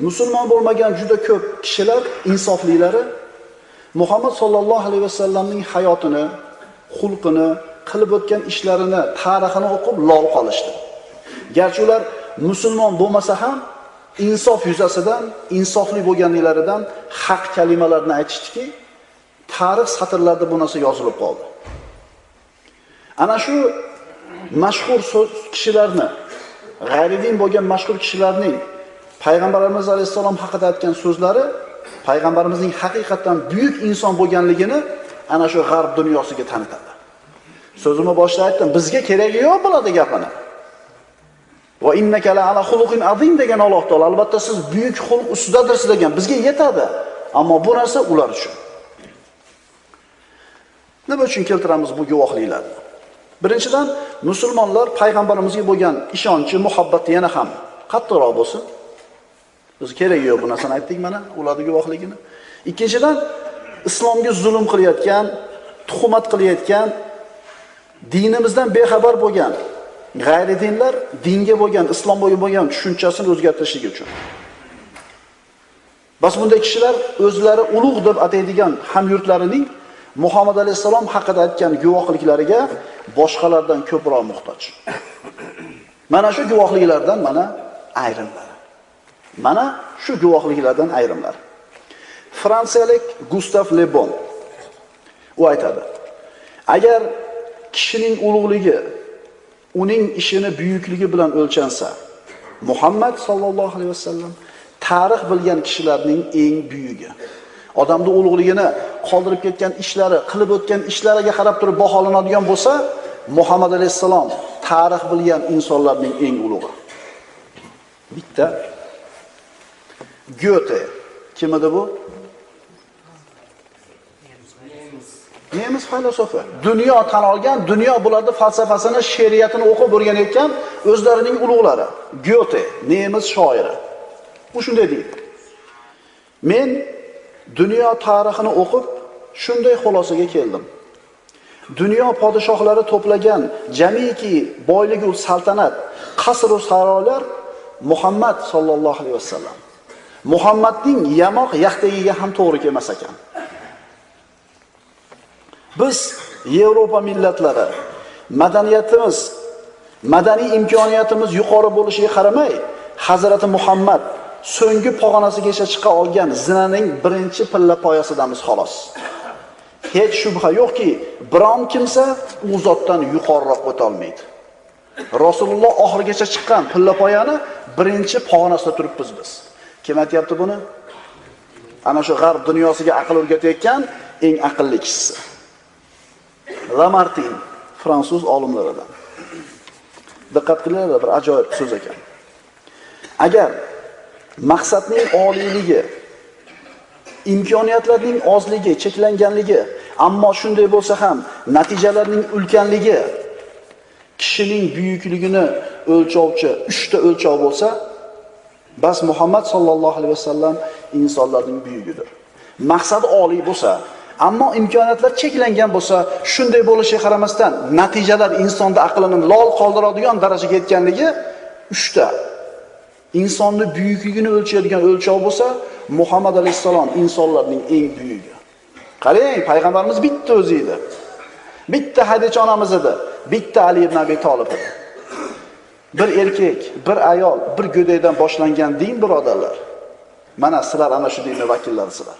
Musulmon bo'lmagan juda ko'p kishilar, insoflilari Muhammad sallallohu alayhi vasallamning hayotini, xulqini, qilib o'tgan ishlarini, tarixini o'qib lol qolishdi. Garchi ular musulmon bo'lmasa ham insof yuzasidan, insofli bo'lganliklaridan haq kalimalarni aytishdiki, tarix satrlarida bu narsa yozilib qoldi. Ana shu mashhur kishilarni, g'ayridin bo'lgan mashhur kishilarning Payg'ambarimiz alayhissalom haqida aytgan so'zlari payg'ambarimizning haqiqatan buyuk inson bo'lganligini ana shu g'arb dunyosiga tanitadi. So'zimni boshida aytdim, bizga keragi yo'q bo'ladi gapini. Va innaka la ala xuluqin azim degan Alloh taolo, albatta siz buyuk xulq ustidadirsiz degan, bizga yetadi. Ammo bu narsa ular uchun. Nima uchun keltiramiz bu guvohliklarni? Birinchidan, musulmonlar payg'ambarimizga bo'lgan ishonchi, muhabbati yana ham qattiqroq bo'lsin. Biz keragi yo'q bu narsani aytdik mana, ularning guvohligini. Ikkinchidan, islomga zulm qilayotgan, tuhmat qilayotgan, dinimizdan bexabar bo'lgan g'ayri dinlar dinga bo'lgan, islomga bo'lgan tushunchasini o'zgartirishlik uchun. Bas bunday kishilar o'zlari ulug' deb ataydigan hamyurtlarining Muhammad alayhissalom haqida aytgan guvohliklariga boshqalardan ko'proq muhtoj. Mana shu guvohliklardan mana ayrimlari. Mana shu guvohliklardan ayrimlari. Fransiyalik Gustav Le Bon u aytadi: agar kishining ulug'ligi uning ishini buyukligi bilan o'lchansa, Muhammad sallallohu alayhi vasallam tarix bilgan kishilarning eng buyugi. Odamning ulug'ligini qoldirib ketgan ishlari, qilib o'tgan ishlariga qarab turib baholanadigan bo'lsa, Muhammad alayhissalom tarix bilgan insonlarning eng ulug'i. Bitta Goethe kim edi bu? Nemis filosofi. Dunyo tan olgan, dunyo bularning falsafasini, she'riyatini o'qib o'rganayotgan o'zlarining ulug'lari. Goethe, nemis shoiri. U shunday deydi: men dunyo tarixini o'qib shunday xulosaga keldim. Dunyo podshohlari to'plagan jamiki boylik va saltanat, qasr va saroylar Muhammad sallallohu alayhi vasallam Muhammadning yamoq yaxtagiga ham to'g'ri kelmas ekan. Biz Yevropa millatlari madaniyatimiz, madaniy imkoniyatimiz yuqori bo'lishiga qaramay, Hazrati Muhammad so'nggi pog'onasigacha chiqa olgan zinaning birinchi pilla poyasidamiz xolos. Hech shubha yo'qki, biron kimsa u zotdan yuqoriroq o'ta olmaydi. Rasululloh oxirigacha chiqqan pilla poyani birinchi pog'onasida turibmiz biz. Kim aytayapti buni? Ana shu g'arb dunyosiga aql o'rgatayotgan eng aqlli kishisi. Lamartin, fransuz olimlaridan. Diqqat qilinglar, bir ajoyib so'z ekan. Agar maqsadning oliyligi, imkoniyatlarning ozligi, cheklanganligi, ammo shunday bo'lsa ham natijalarning ulkanligi kishining buyukligini o'lchovchi 3 ta o'lchov bo'lsa, bas Muhammad sallallohu alayhi vasallam insonlarning buyugidir. Maqsadi oliy bo'lsa, ammo imkoniyatlar cheklangan bo'lsa, shunday bo'lishiga qaramasdan natijalar insonda aqlini lol qoldiradigan darajaga yetganligi 3 ta insonni buyukligini o'lchaydigan o'lchov bo'lsa, Muhammad alayhissalom insonlarning eng buyugi. Qarang, payg'ambarimiz bitta o'zi edi. Bitta Hadicha onamiz edi, bitta Ali ibn Abi Talib edi. Bir erkak, bir ayol, bir go'dakdan boshlangan din, birodarlar. Mana sizlar ana shu dinning vakillarisizlar.